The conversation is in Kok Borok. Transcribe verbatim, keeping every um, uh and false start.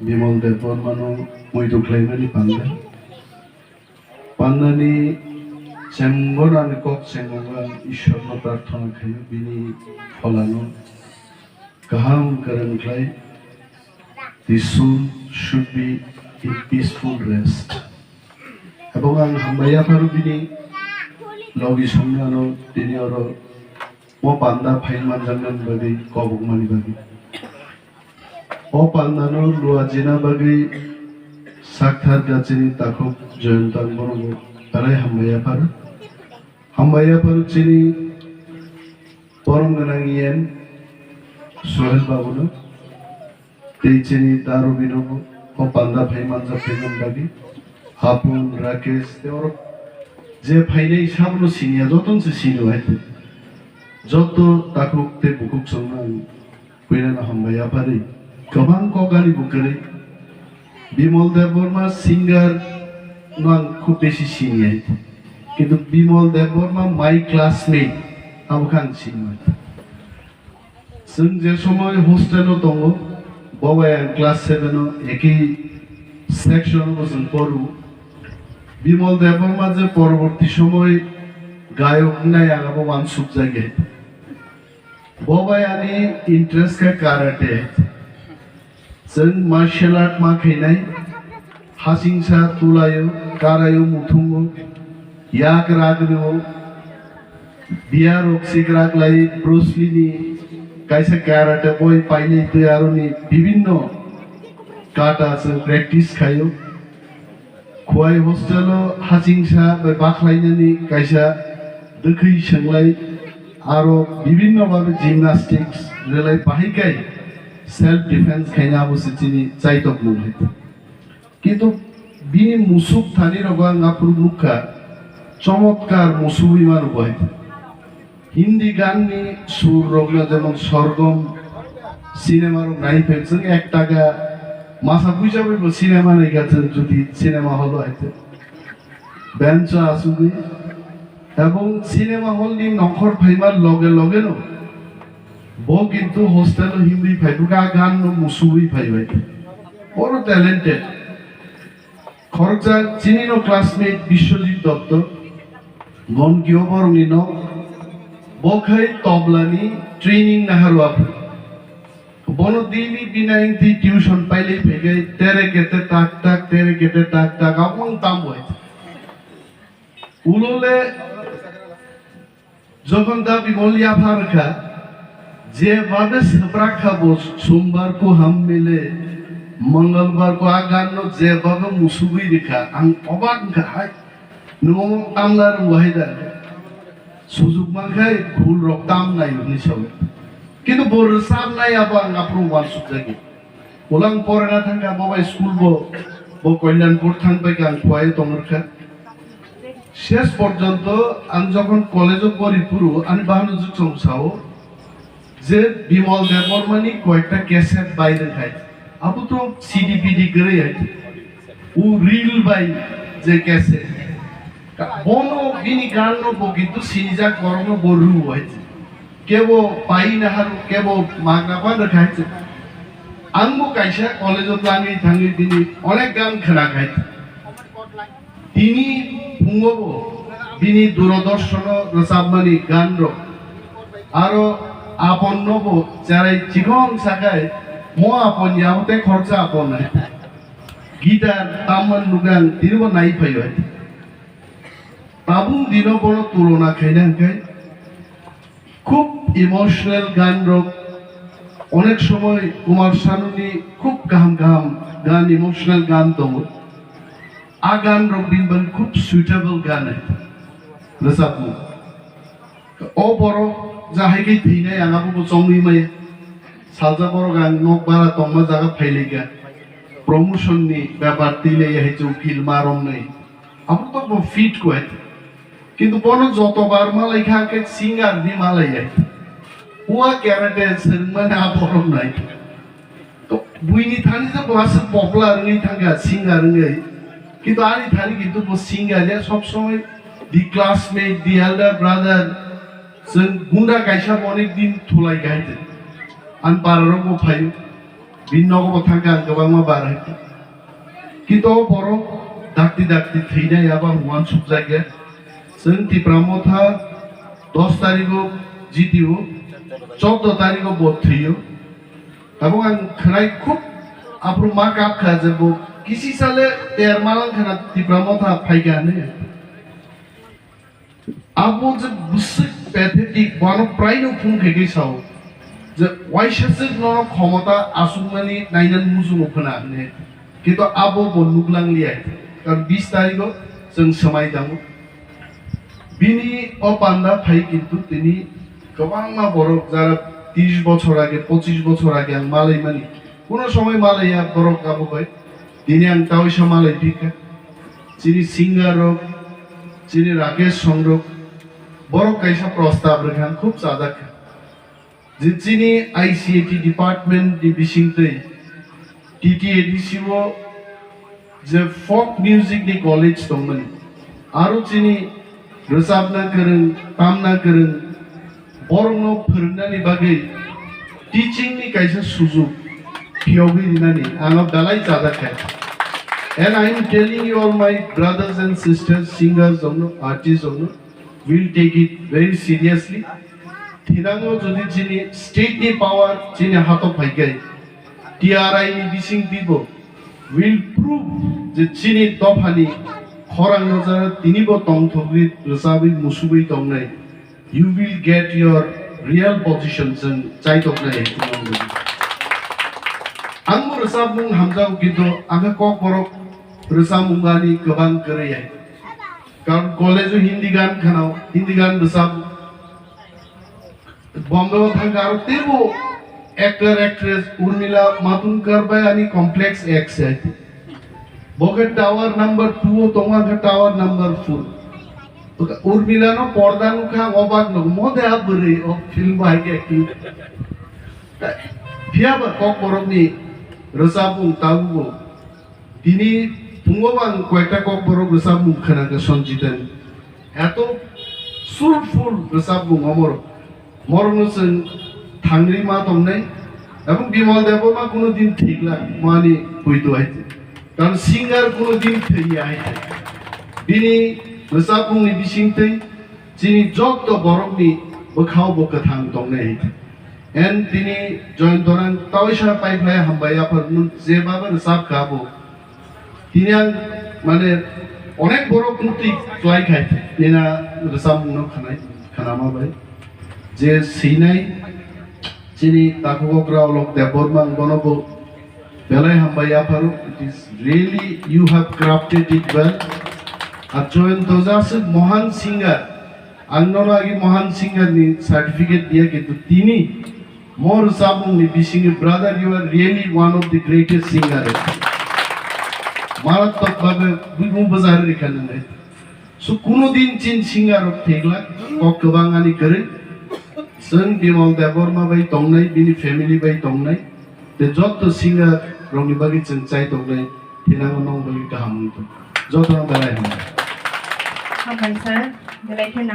Bimal Debbarmano muitu khlaimani panda. Pandani chenggonani kok chengo ang Ishwarno prarthana khaio, bini pholano kaham kwrwng khlai. The soul should be in peaceful rest. Ebong ang hambai yapharo bini logi songnano tini oro o panda phai manjaknani bagwi kobokmani bagwi. O pandano luajina bagwi sakthar gachini takhuk Jayanta ang bono belai hambai yapharo. Hambai yapharo chini borom gwnang E M Sohel babuno. Tei chini da Robino bo o panda phai manjak phaimani bagwi. Hapun, Rakesh, tei oro je phainai sabono siniya, jotono se sini hai tei. Joto takhuk tei bukhuk chwngno ang puilano hambai yaphari. Kwbang kok ani bo kwrwi. Bimal Debbarma singer no ang khub besi sini hai tei. Kintu Bimal Debbarma my classmate, abo khe ang sini hai tei. Chwng je somoi hostel o tongo, bo bai ang class seven o ekhi section o chwng poru. Bimal Debbarma je poroborti somoi gayok wngnai ang abo uansukjagwi. Bo bai ani interest khe karate. Chwng martial art ma khainai, hasingsa tulaio, karaio, muthungo, yak rak rio, biya rok sikrak lai, Bruce Lee ni kaisa karate boi painai twi aroni bibinno kata chwng practice khaio. Khowai hostel o hasingsa bai bakhlainani kaisa dwkhwi swnglai, aro bibinno babe gymnastics relai bahai kai self defense khaina abo se chini chaitokmung hai. Kintu bini musuk thani rogo ang aphuru nukha, chomotkar musugwi mano bo hai. Hindi ganni sur rokno jemon Sorgom cinema rok nai phaikhe chwng ek taka masa puisa bai bo cinema naikha chwng jodi cinema hall o hai tei bench o achugwi. Ebong cinema hall ni nongkhor phaima loge loge no bo kintu hostel o himwi phai bwkha gan no musugwi phai bai. Oro talented. Khoroksa chinino classmate Biswajit Dotto, Gonkio borokni nok, bo khai toblani training naharwa. Bono daily bina engti tuition pailai phaikai, tere kete tak tak, tere kete tak tak, abong tamboi. Ulole Jokhon da Bimol yapha rwkha, je babe swprak kha bo Sombar ko ham mile, Mongolbar ko a gan no je babe musugwi rwkha, ang obak wngkha hai, nwng tamna rwngwahai da, sujuk mankhai khul rok tamnai hwnwi sawi. Kintu bo rwchapnai abo ang aphuru uansukjagwi. Ulang porena thangkha, bo bai school bo, bo Kalyanpur thangbai kha, ang Khowai tongkha. Ses porjonto ang jokhon college o pori phuru, ani bahan ujuk chong sao, je Bimal Debbarmani koyekta cassette bai rwkhai. Abo to C D P D kwrwi hai. U reel bai je cassette. Bono bini gan no bo kintu sinijak borok no bo rw hai. Kebo pai naharu, kebo magna pan rwkhai. Ang bo kaisa college o thangwi thangwi bini onek gan khwnakhai. Tini phungo bo bini Doordarshan o rwchapmani gan rok. Aro Apon no bo cherai chikon sakai mo Apon ya tei khoroksa Apon nai. Guitar tamman nugang tini bo nai phaibai. Tabuk dino bono tulona khaina hwnkhe khub emotional gan rok, onek somoi Kumar Sanuni khub kaham kaham gan, emotional gan tongo. A gan rok bini bagwi khub suitable gan hai rwchapmung. O borok ja hai khe thwinai ang abo bo chongwi maya. Salsa borok ang nok bara tongma jaga phailaikha. Promotion ni bepar twi lai hai chwng film ma romnai. Abo to bo fit kwai. Kintu bono joto bar malai kha khe singer ni malai ya. Ua karate swrwngmani abo romnai. To buini thani je bo aswk popular wngwi thangkha singer wngwi. Kintu ani thani kintu bo singer ya sob somoi the classmate, the elder brother. Chwng gunda kaisa bo onek din thulai kha hai. Ani para rok bo phaio. Bini nogo bo thangkha ang kwbangma bar hai. Kintu o borok dakti dakti thwinai abo ang uansukjakya. Chwng Tipra Motha dos tarigo jitio, chordo tarigo bo thwio. Tabuk ang khwnai khub aphuru ma kap kha je bo kisi sale ter malang khana Tipra Motha phaikha hinwi. Abo je bwswk pathetic, bono praino phung khe khe sao je waisa swk nono khomota aswkmani nainani muchungo phwna hinwi. Kintu abo bo nuklang liya. Karon bis tarigo chwng swmai tango. Bini o panda phai kintu tini kwbangma borok jara tris bochor age, pochis bochor age ang malaimani. Kuno somoi malaiya borok abo bai. Tini ang taoisa malai phikha. Chini singer rok, chini Rakesh Songrok, borok kaisa prostab rwkha ang khub chajak kha. Je chini I C A T department ni bisingtwi T T A D C o je folk music ni college tongmani, aro chini rwchapna kwrwng, tamna kwrwng, borokno phwrwngnani bagwi teaching ni kaisa sujuk phiyogwi rinani ano belai chajak kha. And I am telling you all, my brothers and sisters, singers rokno, artists rokno, will take it very seriously. Thinango jodi chini state ni power chini hato phaikai, T R I ni bising bibo will prove je chini dophani khorang no jara tini bo tongthokwi rwchabwi musubwi tongnai. You will get your real position chwng chaitoknai. Ang bo rwchapmung hamjago kintu ang khe kokborok rwchapmung ani kwbang kwrwi hai. Karon college o Hindi gan khwnao, Hindi gan bwsa Bombay o thangkha aro teibo actor actress Urmila Matondkar bai ani complex ex se. Bo khe tower number two o tongo, ang khe tower number four. Urmila no porda nukha ang obak no, mo de a bwrwi o film bai khe acting. Phiya ba kokborok ni rwchapmung tabukbo Tini phungo ang koyekta kokborok rwchapmung khwnakha Sanjit ni. Eto soulful rwchapmung omorok. Morokno chwng thangwi ma tongnai. Ebong Bimal Debbarma kuno din thwiglak mani puitu hai. Karon singer kuno din thwiya hai. Bini rwchapmungni bisingtwi chini jotto borokni bwkhao bo kwthang tongnai hai. En tini Joyonto rang taoisa paiphlai hambai aphar nwng jebaba rwchap kha bo. Tini ang mane onek borok muktwi klai khai nina rwchapmungno khanai khanama bai. Je sinai chini takhuk okra Olok Debbarma ang bono bo belai hambai apharo. It is really you have crafted it well. Ar Joyonto jaswk mohan singer. Ang nono agi mohan singer ni certificate diya kintu tini mo rwchapmung ni bisingo brother you are really one of the greatest singer. Maratok bhabe bumung bwchari rikha nwngnai. So kuno din chin singer rok thwiglak kok kwbang ani kwrwi. Chwng Bimal Debbarma bai tongnai, bini family bai tongnai. Tei jotto singer rokni bagwi chwng chai tongnai, thinango nong bagwi kaham wngtong. Jotono belai hambai. Hambai sir, belai kheno